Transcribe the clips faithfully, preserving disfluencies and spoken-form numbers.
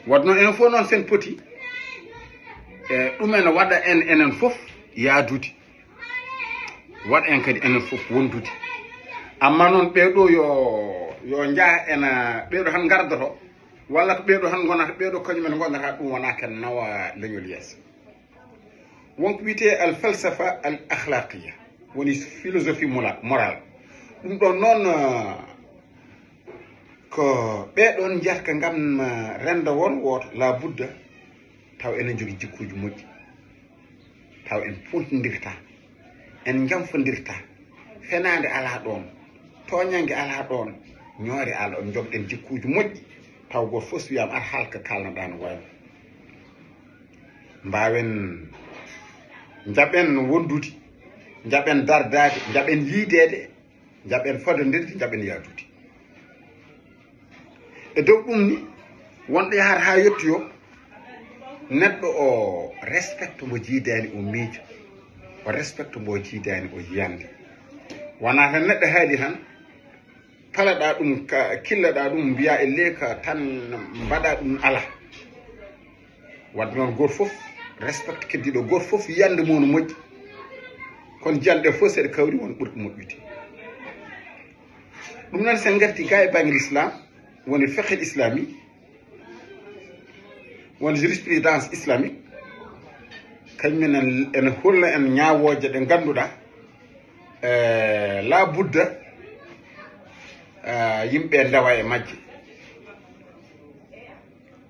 Wadde noon, enen fof noon sen poti, e ɗum ene waɗa en, enen fof yaadude, waɗa en kadi enen fof wondude. Amma noon ɓee ɗoo yo, yo njah ena, ɓee ɗoo tan ngardoto, walla ko ɓee ɗoo tan ngonata, ɓee ɗoo kañum en ngondata, ɗum wonaa ken nawa leñol yeeso. Wonko wiyetee al falsafa al akhlaqiya, woni philosophie mola-, morale. Ɗum ɗoon noon, eh, ko ɓee ɗoon njiyata ka ngam, eh, renndo won wooto, la budda, taw enen njogii jikkuuji moƴƴi, taw en pontindirtaa, en njamfondirtaa, fenaande alaa ɗoon, tooñannge alaa ɗoon, ñoore alaa ɗoon, njogɗen jikkuuji moƴƴi, taw gooto fof so wiyaama ar haal ka kaalnoɗaa no wayi. Mbaawen, njaɓen wondude, njaɓen dardaade, njaɓen yiydeede, njaɓen fodondirde, njaɓen yaadude. E dow ɗum ni, wonɗo yahata haa yettoyoo, neɗɗo o respecte mo jiidaani o miijo, o respecte mo jiidaani o yiyande. Wonaa tan neɗɗo haali tan, palaɗaa ɗum, ka, killaɗaa ɗum, mbiyaa e leyka tan mbaɗaa ɗum, alaa. Wadde noon, gooto fof respecte keddiiɗo, gooto fof yiyande mum no moƴƴi. Kono jiyanɗe ɗe fof, so ɗe kawri, won ɓurɗo moƴƴude. Ɗum noon, so en ngartii gaa e bannge l'islam, woni fiqh islami, woni jurisprudence islamique, kañum en ene holla en ñaawooje ɗe ngannduɗaa, eh, la budda, eh, yimɓe ndewa e majje.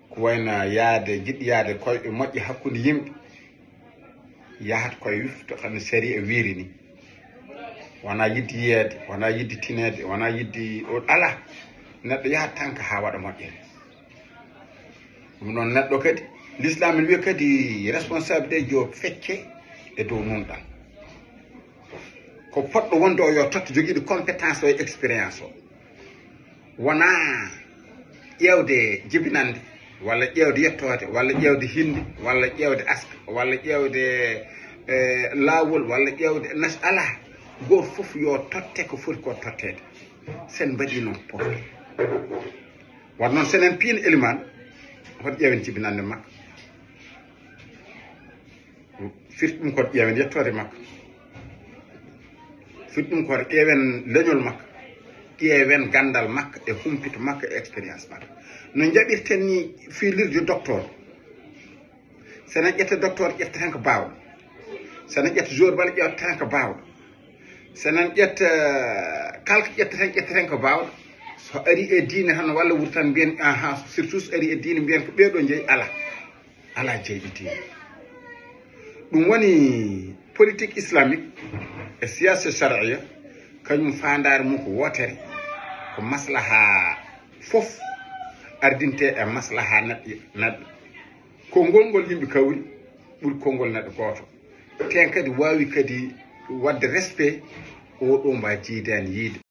Ko wayno yahde, jiɗde yahde koyɗe moƴƴe hakkunde yimɓe, yahat koye wifto, hano sariya wiiri ni. Wonaa yiɗde yiyeede, wonaa yiɗde tineede, wonaa yiɗde o, alaa. Neɗɗo yahat tan ko haa waɗa moƴƴere. Ɗum noon, neɗɗo kadi, l'islam ene wiya kadi responsabilité yo fecce e dow nunɗal. Ko potɗo wonde o yo totte jogiiɗo compétence o e expérience o. Wonaa ƴeewde jibinannde, walla ƴeewde yettoode, walla ƴeewde hinnde, walla ƴeewde aska, walla ƴeewde, eh, laawol, walla ƴeewde nas-, alaa. Gooto fof yo totte ko foti ko totteede. Sen mbaɗii noon, potto. Wadde noon, so enen piyin elimaan, hoto ƴeewen jibinannde makko. Firti ɗum ko ƴeewen yettoode makko. Firti ɗum ko ƴeewen leñol makko. Ƴeewen ganndal makko e humpito makko e expérience makko. No njaɓirten ni fiilirde docteur. So enen ƴetta docteur, ƴetta tan ko baawɗo. So enen ƴetta joueur bal, ƴetta tan ko baawɗo. So enen ƴetta, eh, kala ko ƴetta tan, ƴetta tan ko baawɗo. So ari e diine tan walla wuro tan mbiyen, aha, surtout so ari e diine mbiyen ko ɓee ɗoo njeyi, alaa. Alaa jeyɗi diine. Ɗum woni politique islamique e siyasa shar'iyya, kañum faandaare mum ko wootere, ko maslaha fof ardintee e maslaha neɗɗo, neɗɗo. Konngol ngol yimɓe kawri ɓuri konngol neɗɗo gooto. Teen kadi waawi kadi waɗde respect oo ɗoo mba jiidaani yiyde.